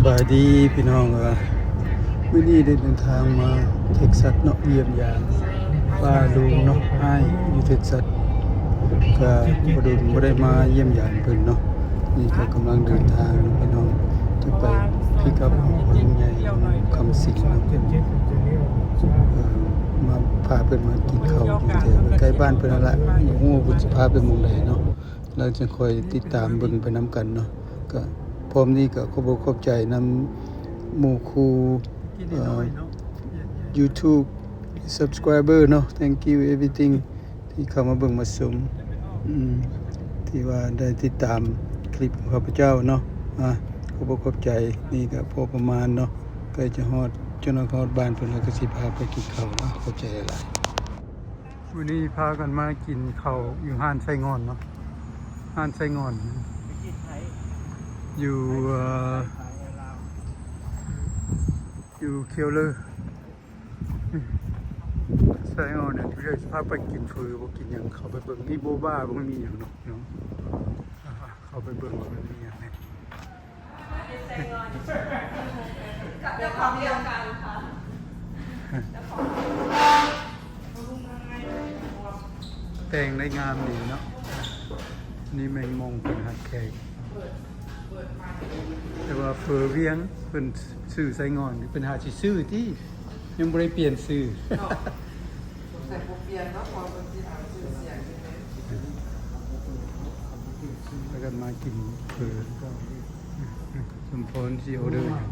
ສະບາຍດີພີ່ນ້ອງເອີຍ ມື້ນີ້ໄດ້ເດີນທາງມາເທັກຊັສເນາະ ຢ້ຽມຢາມປ້າລຸງເນາະ ອ້າຍຢູ່ເທັກຊັສ ກະບໍ່ດົນບໍ່ໄດ້ມາຢ້ຽມຢາມເພິ່ນເນາະ. ນີ້ກະກຳລັງເດີນທາງເນາະພີ່ນ້ອງ ຈະໄປພິກອັບຂອງລຸງໃຫຍ່ ຄຳສິງເນາະ ເອີ ມາ ພາເພິ່ນມາກິນເຂົ້າຢູ່ແຖວໃກ້ບ້ານເພິ່ນຫັ້ນລະ ບໍ່ຮູ້ວ່າເພິ່ນຊິພາໄປໝ່ອງໃດເນາະ. ແລ້ວຈະຄ່ອຍຕິດຕາມເບິ່ງໄປນຳກັນເນາະ. ກະພ້ອມນີ້ກະຂອບອົກຂອບໃຈນຳໝູ່ຄູ່ ເອີ YouTube subscriber ເນາະ thank you everything ທີ່ເຂົ້າມາເບິ່ງມາຊົມ ອືມ ທີ່ວ່າໄດ້ຕິດຕາມຄລິບຂອງຂ້າພະເຈົ້າເນາະ. ອາ ຂອບອົກຂອບໃຈ. ນີ້ກະພໍປະມານເນາະ ໃກ້ຈະຮອດ ຈົນຮອດບ້ານເພິ່ນ ແລ້ວກະຊິພາໄປກິນເຂົ້າເນາະ. ຂອບໃຈຫຼາຍໆ. ມື້ນີ້ພາກັນມາກິນເຂົ້າຢູ່ຮ້ານໄຊງ່ອນເນາະ ຮ້ານໄຊງ່ອນ ຢູ່ ເອີ ຢູ່ຄຽວເລີ ໄຊງ່ອນ. ເອີ ຊິພາໄປກິນເຝີບໍ່ກິນຫຍັງ ເຂົ້າໄປເບິ່ງ ມີໂບບາບໍ່ ມີຫຍັງເນາະ ເຂົ້າໄປເບິ່ງວ່າມັນມີຫຍັງແດ່. ແຕ່ງໄດ້ງາມດີເນາະ. ນີ້ແມ່ງມ່ອງເພິ່ນຮັບແຂກ ແຕ່ວ່າເຝີວຽງ ເພິ່ນຊື່ໄຊງ່ອນ ເພິ່ນຫາຊິຊື່ຕິ ຍັງບໍ່ໄດ້ປ່ຽນຊື່. ສົງໄສບໍ່ປ່ຽນເນາະ ເພາະວ່າເພິ່ນຊິເອົາຊື່ສຽງຢູ່ເດ້. ພາກັນມາກິນເຝີ ສົມພອນຊິອໍເດີຫຍັງ?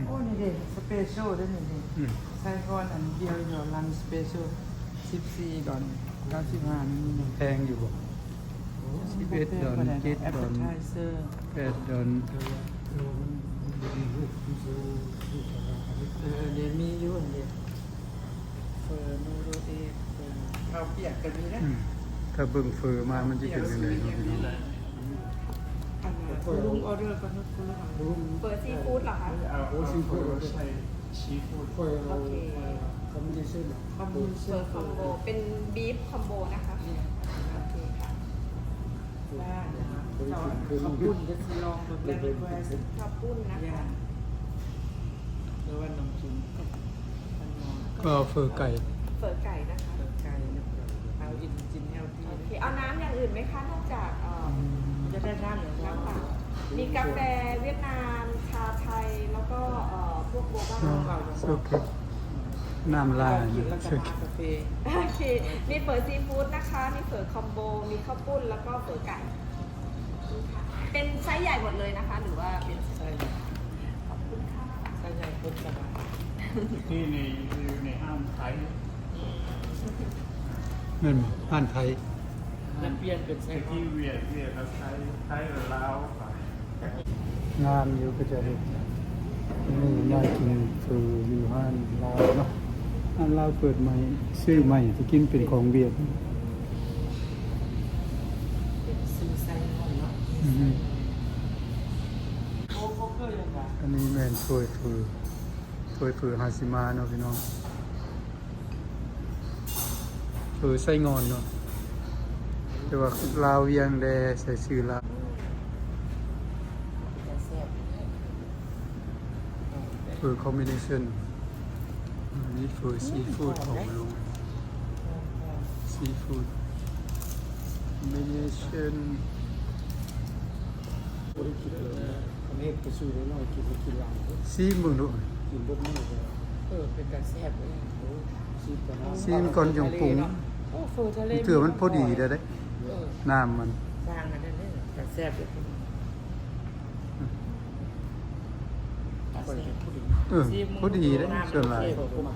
ໂອ້ ນີ້ເດ້ ສະເປເຊີເດ້ນີ້ ອືມ ໄຊງ່ອນອັນດຽວຢູ່ lunch special ສິບສີ່ດອນເກົ້າສິບຫ້າ ນີ້. ແພງຢູ່ບໍ່? ສິບເອັດດອນ ເຈັດດອນ ແປດດອນ ເອີ ເດ ມີຢູ່ອັນເດ ເຝີໂນໂຣເອ ເຝີເຂົ້າປຽກກະມີນະ. ອືມ ຖ້າເບິ່ງເຝີມາມັນຊິເປັນຈັ່ງໃດເນາະພີ່ນ້ອງ? ອັນ ຄຸນລຸງອໍເດີກ່ອນເນາະ ເຝີຊີຟູດເນາະ ເອີ ເຝີຊີຟູດ ໂອເຄ ເອີ ຄອມບິເນຊັນ ຄອມບິເນຊັນ ເຝີຄອມໂບ ເປັນບີບຄອມໂບນະຄະ. ໂອເຄ ເຂົ້າປຸ້ນ ເຂົ້າປຸ້ນນະຄະ ເອີ ເຝີໄກ່ ເຝີໄກ່ນະຄະ ເຝີໄກ່ ເອົາອິນຈິນແຮວ ໂອເຄ ເອົານ້ຳຢ່າງອື່ນໄໝຄະ ນອກຈາກ ເອີ ຢາກໄດ້ນ້ຳ ນ້ຳເປົ່າ ມີກາແຟຫວຽດນາມ ຊາໄທ ແລ້ວກໍ ເອີ ພວກໂບບາ ເອົາ ໂອເຄ ນ້ຳລາຍ ໂອເຄ ໂອເຄ ມີເຝີຊີຟູດນະຄະ ມີເຝີຄອມໂບ ມີເຂົ້າປຸ້ນ ແລ້ວກໍເຝີໄກ່. ເປັນໄຊໃຫຍ່ໝົດເລີຍນະຄະ ຫຼືວ່າເປັນ ໃຊ່ ຂອບຄຸນຄ່ະ ໃຊ້ໃຫຍ່ຄົນສະບາຍ. ທີ່ນີ້ຢູ່ໃນຮ້ານໄທ ແມ່ນບໍ່? ຮ້ານໄທ ແລ້ວປ່ຽນເປັນໃສ່ທີ່ຫວຽດ ຫວຽດແລ້ວໄທ ໄທແລ້ວລາວ. ງາມຢູ່ ເຂົາເຈົ້າເຮັດ. ມື້ນີ້ມາກິນເຝີຢູ່ຮ້ານລາວເນາະ ຮ້ານລາວເປີດໃໝ່ ຊື້ໃໝ່ ແຕ່ກີ້ເປັນຂອງຫວຽດ. ເປັນຊື່ໄຊງ່ອນເນາະ ອືຮຶ ອັນນີ້ແມ່ນຖ້ວຍເຝີ ຖ້ວຍເຝີຮາຊິມາເນາະພີ່ນ້ອງ ເຝີໄຊງ່ອນເນາະ ແຕ່ວ່າລາວວຽງແດ່ ໃສ່ຊື່ລາວ. ເຝີຄອມບິເນຊັນ ອັນນີ້ເຝີຊີຟູດຂອງລຸງ ຊີຟູດຄອມບິເນຊັນ. ບໍ່ໄດ້ກິນເລີຍ ເຂົາເຮັດໄປສູ່ນ້ອຍໆກິນ ກິນຫຼາຍເດີ ຊີມເບິ່ງດູ ກິນເບິດມື້ເລີຍ. ເອີ ເປັນຕາແຊບເລີຍ ຊີມກ່ອນ ຊີມກ່ອນຈັ່ງປຸງ. ໂອ້ ເຝີທະເລ ເທື່ອມັນພໍດີແລ້ວເດ້ ເອີ ນ້ຳມັນ ຊ່າງກັນເດີ ຕາແຊບເລີຍ. ເອີ ພໍດີເດ້ ສ່ວນຫຼາຍ ອືມ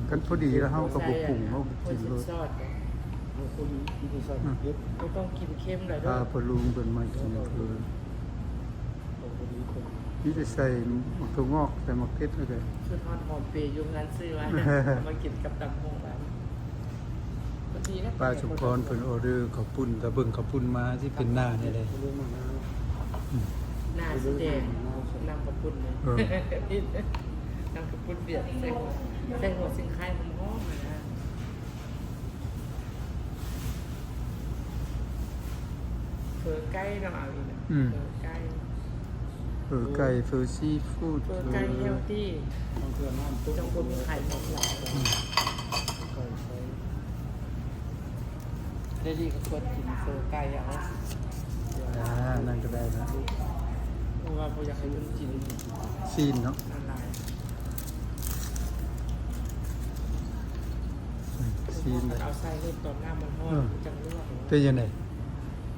ຄັນພໍດີແລ້ວເຮົາກະບໍ່ປຸງ ເຮົາກະກິນໂລດ. ບໍ່ຕ້ອງກິນເຄັມຫຼາຍເດີ ພາພໍ່ລຸງເພິ່ນມາກິນເຝີ ມີແຕ່ໃສ່ໝາກຖົ່ວງອກ ໃສ່ໝາກເຜັດ ແລ້ວກະ ຄືທອດຫອມເປຢູ່ເຮືອນ ຊື້ມາ ມາກິນກັບຕຳຫຸ່ງ. ປ້າສົມພອນເພິ່ນອໍເດີເຂົ້າປຸ້ນ ຖ້າເບິ່ງເຂົ້າປຸ້ນມາຊິເປັນໜ້າແນວໃດ? ໜ້າສີແດງ ນ້ຳເຂົ້າປຸ້ນເລີຍ ເອີ ນ້ຳເຂົ້າປຸ້ນຫວຽດ ໃສ່ຫົວ ໃສ່ຫົວຊິງໄຄຫອມໆຫັ້ນນະ. ເຝີໄກ່ເນາະ ເອົາອີກແລ້ວ ອືມ ເຝີໄກ່ ເຝີ ໄກ່ ເຝີຊີຟູດ ເຝີໄກ່ເຮລຕີ ເຈົ້າຄົນໄທໝົດຫຼາຍ ອືມ ໄກ່ໄທ ໄດ້ດີກໍຄວນກິນເຝີໄກ່ເອົາ ອ່າ ນັ້ນກໍໄດ້ນະ ເພາະວ່າບໍ່ຢາກໃຫ້ມັນກິນຊີ້ນເນາະ ຫຼາຍ ອືມ ຊີ້ນ ເອົາໃສ່ລົດຕອນນ້ຳມັນຮ້ອນ ເອີ ມັນຈັ່ງລວກ ເປັນຈັ່ງໃດ?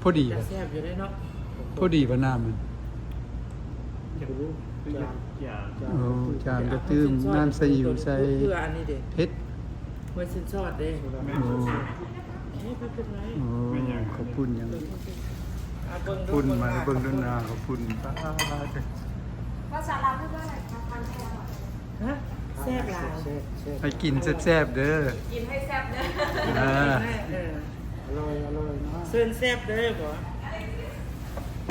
ພໍດີບໍ່? ແຊບຢູ່ເດ້ເນາະ ພໍດີບໍ່ນ້ຳມັນ? ໂອ້ ຈາງກະຕື່ມ ນ້ຳໃສ່ອີ່ຫຍັງໃສ່ ເຜັດ ເມື່ອຊິນຊອດເດ້ ໂອ້ ເຮັດເປັນໄດ້ ໂອ້ ເຂົ້າປຸ້ນຫຍັງ ເອົາເບິ່ງດູ ເບິ່ງດູ ເບິ່ງດູໜ້າເຂົ້າປຸ້ນ ປາດ ພາສາລາວເອີ້ນວ່າອະໄລຄະ? ທານແທ້ອະຮ່ອຍ ຮະ ແຊບຫຼາຍ ໃຫ້ກິນແຊບໆເດີ ກິນໃຫ້ແຊບເດີ ເອີ ອະຮ່ອຍ ອະຮ່ອຍເນາະ ເຊີນແຊບເດີບໍ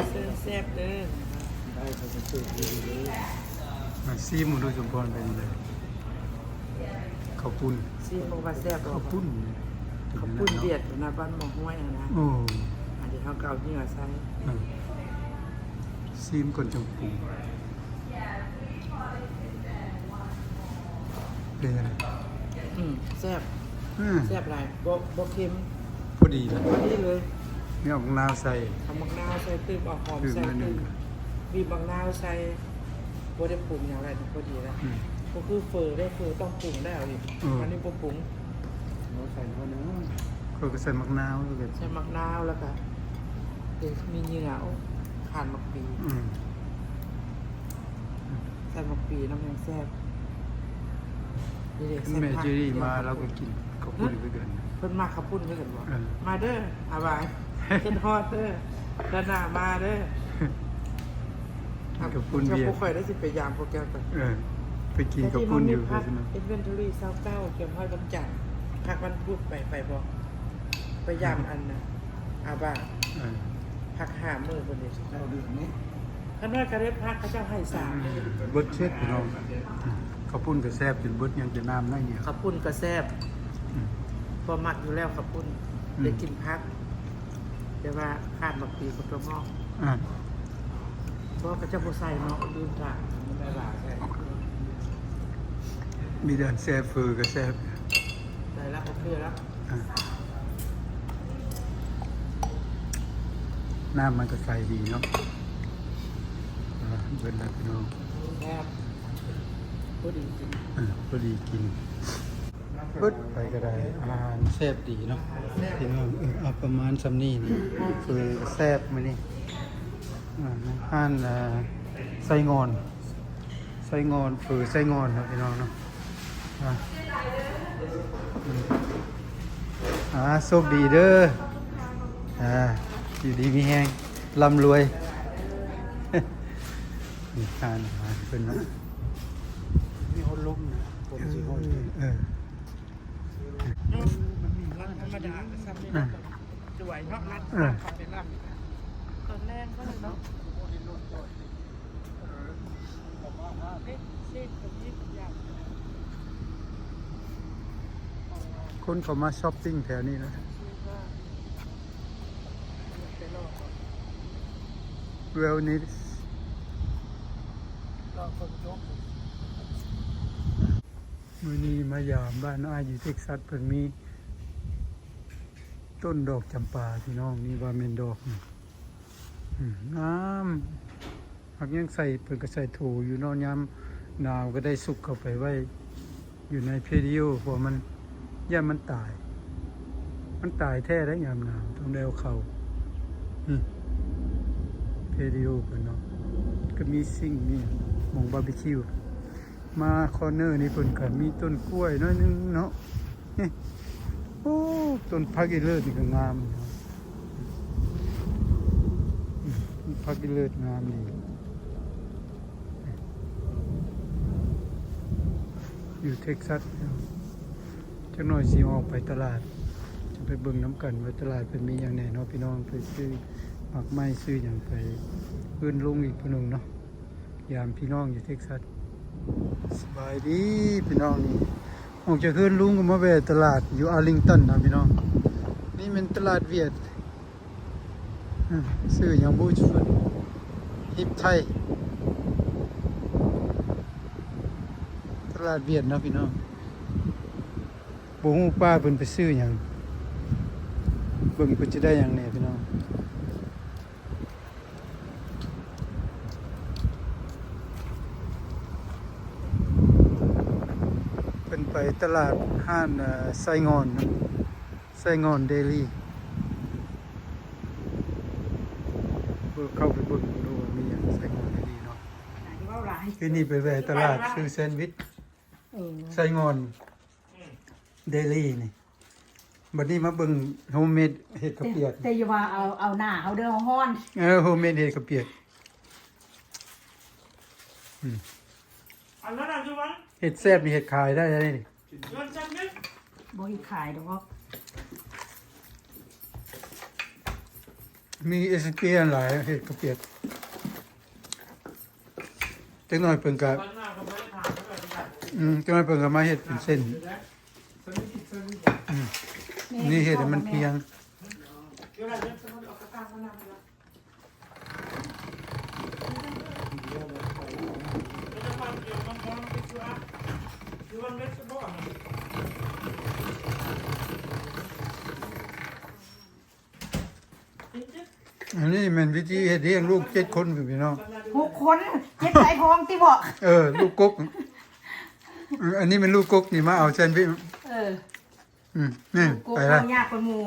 ເຊີນແຊບເດີ ໄດ້ ເຂົາຊິເຊີນດີເດີ ມາຊີມເບິ່ງດູ ສົມພອນ ເປັນຈັ່ງໃດ ເຂົ້າປຸ້ນ ຊີມເບິ່ງວ່າແຊບບໍ່ ເຂົ້າປຸ້ນ ເຂົ້າປຸ້ນຫວຽດນະ ບ້ານໝໍຫ້ວຍຫັ້ນນະ ໂອ້ ອັນນີ້ເຮົາກໍເອົາເຫຍື່ອໃສ່ ອືມ ຊີມກ່ອນຈັ່ງປຸງ ເປັນຈັ່ງໃດ? ອືມ ແຊບ ອືມ ແຊບຫຼາຍ ບໍ່ ບໍ່ເຄັມ ພໍດີເລີຍ ພໍດີເລີຍ ມີໝາກນາວໃສ່ ເອົາໝາກນາວໃສ່ຕື່ມ ເອົາຫອມໃສ່ຕື່ມ ບີບໝາກນາວໃສ່ ບໍ່ໄດ້ປຸງຫຍັງຫຼາຍ ພໍດີແລ້ວ ອືມ ບໍ່ຄືເຝີເດ້ ເຝີຕ້ອງປຸງແລ້ວນີ້ ເອີ ອັນນີ້ບໍ່ປຸງ ເຮົາໃສ່ເທົ່ານັ້ນ ຂ້ອຍກໍໃສ່ໝາກນາວ ໃສ່ໝາກນາວ ແລ້ວກໍມີເຫຍື່ອ ໂອ້ ຂາດໝາກປີ ອືມ ໃສ່ໝາກປີນຳແຮງແຊບ ນີ້ເດ້ ແມ່ເຈຣີມາ ລາວກໍກິນເຂົ້າປຸ້ນຄືກັນ ເພິ່ນມັກເຂົ້າປຸ້ນຄືກັນບໍ່? ເອີ ມາເດີ ອາບາຍ ຄິດຮອດເດີ ເດືອນໜ້າມາເດີ ກິນເຂົ້າປຸ້ນຫວຽດ ພວກຂ້ອຍໄດ້ຊິໄປຢາມພວກແກວກັນ ເອີ ໄປກິນເຂົ້າປຸ້ນຢູ່ ແຕ່ທີ່ມັນມີພັກ ເອີ ອິນເວນທໍຣີຊາວເກົ້າ ກຽມຮອດວັນຈັນ ພັກວັນພຸດໄປ ໄປບໍ່? ໄປຢາມອັນນ່າ ອາບາ ເອີ ພັກຫ້າມື້ພຸ້ນເດ ເຈົ້າເດືອນນີ້ ຂ້ານ້ອຍກໍໄດ້ພັກ ເຂົາເຈົ້າໃຫ້ສາມມື້ ເບິດເສັດພີ່ນ້ອງ ເຂົ້າປຸ້ນກໍແຊບຈົນເບິດ ຍັງແຕ່ນ້ຳໜ້ອຍດຽວ ເຂົ້າປຸ້ນກໍແຊບ ອືມ ພວກມັກຢູ່ແລ້ວເຂົ້າປຸ້ນ ອືມ ໄດ້ກິນຜັກ ແຕ່ວ່າຂາດໝາກປີກັບຖົ່ວງອກ ອ່າ ບໍ່ ເຂົາເຈົ້າບໍ່ໃສ່ເນາະ ລືມຖາມ ມັນໄດ້ຫຼາຍໃສ່ ມີແຕ່ອັນແຊບ ເຝີກໍແຊບ ໄດ້ລະ ໂອເຄລະ ອ່າ ນ້ຳມັນກໍໃສດີເນາະ ອ່າ ເບິ່ງລະພີ່ນ້ອງ ແຊບ ພໍດີກິນ ອ່າ ພໍດີກິນ ເບິດໄປກໍໄດ້ ອາຫານແຊບດີເນາະ ອາຫານແຊບ ພີ່ນ້ອງ ເອີ ເອົາປະມານຊ່ຳນີ້ນີ້ ເຝີແຊບມື້ນີ້ ອ່າ ຮ້ານ ອ່າ ໄຊງ່ອນ ໄຊງ່ອນ ເຝີໄຊງ່ອນເນາະ ພີ່ນ້ອງເນາະ ອ່າ ອືມ ອ່າ ໂຊກດີເດີ ອ່າ ຢູ່ດີມີແຮງ ລ່ຳລວຍ ນີ້ຮ້ານອາຫານເພິ່ນເນາະ ມີພັດລົມນະ ເອີ ເອີ ເອີ ມັນມີຮ້ານທຳມະດາກໍຊ່ຳນີ້ ອ່າ ສວຍເນາະ ຮ້ານ ເອີ ເປັນຮ້ານ ຕອນແລງກໍເລີຍເນາະ ເອີ ເລກ ເລກກໍມີທຸກຢ່າງ ຄົນເຂົ້າມາຊັອບປິງແຖວນີ້ນະ ເວລນິສ ລອງຄົນຈົບ ມື້ນີ້ມາຢາມບ້ານອ້າຍຢູ່ເທັກຊັສ ເພິ່ນມີຕົ້ນດອກຈຳປາ ພີ່ນ້ອງ ນີ້ວ່າແມ່ນດອກ ອືມ ງາມ ຫາກຍັງໃສ່ ເພິ່ນກໍໃສ່ໂຖຢູ່ເນາະ ຍາມໜາວກໍໄດ້ສຸກເຂົ້າໄປໄວ້ຢູ່ໃນເພດດິໂອ ເພາະມັນ ຢ້ານມັນຕາຍ ມັນຕາຍແທ້ໄດ໋ ຍາມໜາວຕ້ອງໄດ້ເອົາເຂົ້າ ອືມ ເພດດິໂອເພິ່ນເນາະ ກໍມີຊິງ ມີໝ່ອງບາບີຄິວ ມາຄໍເນີນີ້ເພິ່ນກໍມີຕົ້ນກ້ວຍໜ້ອຍໜຶ່ງເນາະ ນີ້ ໂອ້ ຕົ້ນຜັກອີເລີດນີ້ກໍງາມ ອືມ ຜັກອີເລີດງາມດີ ຢູ່ເທັກຊັສ ຈັກໜ້ອຍຊິອອກໄປຕະຫຼາດ ຈະໄປເບິ່ງນຳກັນວ່າຕະຫຼາດເພິ່ນມີຫຍັງແດ່ເນາະ ພີ່ນ້ອງ ໄປຊື້ໝາກໄມ້ຊື້ຫຍັງ ໄປເຮືອນລຸງອີກຜູ້ໜຶ່ງເນາະ ຢາມພີ່ນ້ອງຢູ່ເທັກຊັສ ສະບາຍດີພີ່ນ້ອງ ນີ້ອອກຈາກເຮືອນລຸງກໍມາແວ່ຕະຫຼາດຢູ່ອາລິງຕັນນະພີ່ນ້ອງ ນີ້ແມ່ນຕະຫຼາດຫວຽດ ອືມ ຊື່ຫຍັງບໍ່ຮູ້ ຮີບໄທ ຕະຫຼາດຫວຽດເນາະພີ່ນ້ອງ. ບໍ່ຮູ້ປ້າເພິ່ນໄປຊື້ຫຍັງ ເບິ່ງເພິ່ນຈະໄດ້ຫຍັງແດ່ພີ່ນ້ອງ. ເພິ່ນໄປຕະຫຼາດຮ້ານ ເອີ ໄຊງ່ອນເນາະ ໄຊງ່ອນເດລີ. ເບິ່ງ ເຂົ້າໄປເບິ່ງເບິ່ງດູວ່າມີຫຍັງ ໄຊງ່ອນເດລີເນາະ. ຄືນີ້ໄປແວ່ຕະຫຼາດຊື້ແຊນວິດ ເອີ ໄຊງ່ອນເດລີນີ້. ບັດນີ້ມາເບິ່ງໂຮມເມດເຫັດເຂົ້າປຽກ. ແຕ່ ແຕ່ຢ່າວ່າເອົາ ເອົາໜ້າເຮົາເດີ ເຮົາຮ້ອນ. ເອີ ໂຮມເມດເຫັດເຂົ້າປຽກ. ອືມ ອັນນັ້ນນະ ຢູ່ຫວາ? ເຮັດແຊບນີ້ເຮັດຂາຍໄດ້ເດ້ນີ້. ບໍ່ເຮັດຂາຍດອກ. ມີເອສເອັມພີຫຼາຍເຮັດເຂົ້າປຽກ. ຈັກໜ້ອຍເພິ່ນກະ ອືມ ຈັກໜ້ອຍເພິ່ນກະມາເຮັດເປັນເສັ້ນ. ອືມ ນີ້ເຮັດໃຫ້ມັນພຽງ. ອັນນີ້ແມ່ນວິທີເຮັດລ້ຽງລູກເຈັດຄົນພຸ້ນພີ່ນ້ອງ. ຫົກຄົນ ເຈັດໃສ່ທ້ອງຕິເບາະ. ເອີ ລູກກົກ ອັນນີ້ແມ່ນລູກກົກນີ້ ມາເອົາແຊນວິດ. ເອີ ອືມ ນີ້ ໄປລະ ຍາກກວ່າໝູ່.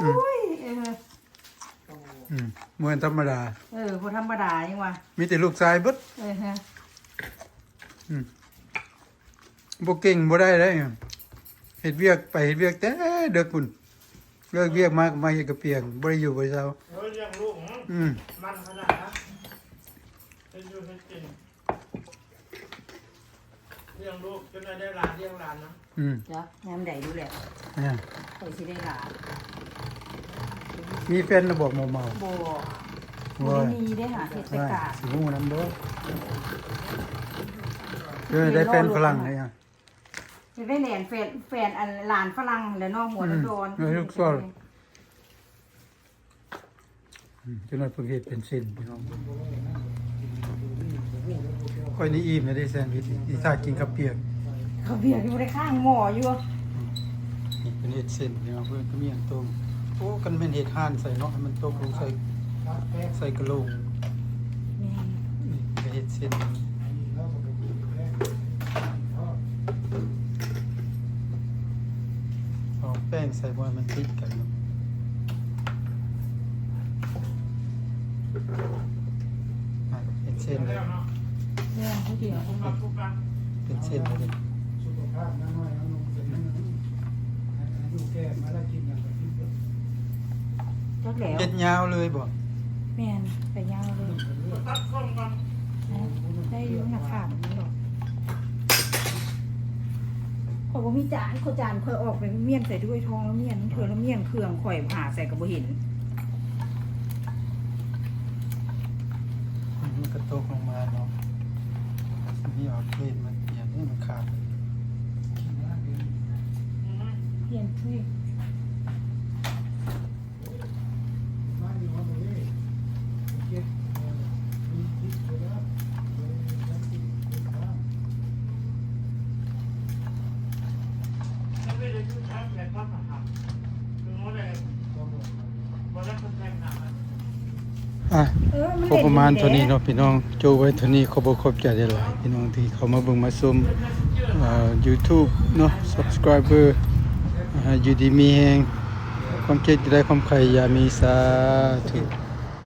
ອືມ ໂອ້ຍ ເອີ ອືມ ບໍ່ແມ່ນທຳມະດາ. ເອີ ບໍ່ທຳມະດາ ຍັງວ່າ ມີແຕ່ລູກຊາຍເບິດ. ເອີ ອືມ ບໍ່ເກັ່ງບໍ່ໄດ້ເດ້. ເຮັດວຽກ ໄປເຮັດວຽກແຕ່ເດິກພຸ້ນ ເລີກວຽກມາກະມາເຮັດກະປຽກ ບໍ່ໄດ້ຢູ່ບໍ່ໄດ້ເຊົາ. ໂອ້ຍ ລ້ຽງລູກ ອືມ ມັນຂະໜາດນະ ເຮັດຢູ່ເຮັດກິນ ລ້ຽງລູກ ຈົນໄດ້ຫຼານ ລ້ຽງຫຼານນະ. ອືມ ຈັກຍາມໃດນີ້ແຫຼະ ອ່າ ຂ້ອຍຊິໄດ້ຫຼານ. ມີແຟນລະບໍ່ ເມົາໆ? ບໍ່ ບໍ່ໄດ້ມີເດ້ຫາ ເຮັດແຕ່ການ. ຊິຮູ້ນຳບໍ່ ເອີ ໄດ້ແຟນຝຣັ່ງເດ້ຫາ. ຢາກໄດ້ແຫຼນແຟນ ແຟນອັນຫຼານຝຣັ່ງແຫຼະເນາະ ຫົວດອນໆ ເອີ ລູກສອນ. ອືມ ຈັກໜ້ອຍເພິ່ນເຮັດເປັນເສັ້ນພີ່ນ້ອງ. ຂ້ອຍນີ້ອີ່ມແລ້ວເດ້ແຊນວິດນີ້ ອີ່ຖ້າກິນເຂົ້າປຽກ. ເຂົ້າປຽກຍັງບໍ່ໄດ້ຂ້າງໝໍ້ຢູ່. ນີ້ເພິ່ນເຮັດເສັ້ນພີ່ນ້ອງ ເພິ່ນກະມີອັນໂຕງ. ໂອ້ ຄັນແມ່ນເຮັດຮ້ານໃສ່ເນາະ ໃຫ້ມັນຕົກລົງໃສ່ ໃສ່ກະໂຫຼງ. ແມ່ນ ນີ້ກະເຮັດເສັ້ນ ເອົາແປ້ງໃສ່ບໍ່ໃຫ້ມັນຕິດກັນເນາະ. ອ່ະ ເປັນເສັ້ນເລີຍ ແມ່ນ ເປັນເສັ້ນເລີຍ. ຈັກແລ້ວ ເຮັດຍາວເລີຍບໍ່? ແມ່ນ ໄປຍາວເລີຍ. ໄດ້ຢູ່ ໜ້າຂາດມັນດອກ. ຂ້ອຍບໍ່ມີຈານ ຂ້ອຍ ຈານຂ້ອຍອອກໄປມ້ຽນໃສ່ຖ້ວຍທອງລະມ້ຽນ ເທື່ອລະມ້ຽນເຄື່ອງຂ້ອຍ ຫາໃສກະບໍ່ເຫັນ. ມັນກະຕົກລົງມາເນາະ ມີເອົາເພດມາປ່ຽນໃຫ້ມັນຂາດ. ປ່ຽນຖ້ວຍ. ອ່ະ ເອີ ມັນ ພໍປະມານເທົ່ານີ້ເນາະພີ່ນ້ອງ ໂຈະໄວ້ເທົ່ານີ້. ຂໍບອກຂອບໃຈຫຼາຍໆ ພີ່ນ້ອງທີ່ເຂົ້າມາເບິ່ງມາຊົມ ເອີ ຢູທູບເນາະ ຊັບສະໄຄເບີ ເອີ ຢູ່ດີມີແຮງ ຄວາມເຈັບຢ່າໄດ້ ຄວາມໄຂ້ຢ່າມີ ສາທຸ.